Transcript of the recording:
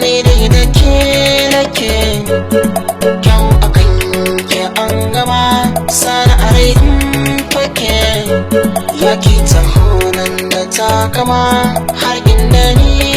Ni dai da ke nake, kyau akan ke an gama sana'ar in fake. Ya ki taho nan da takama har inda ni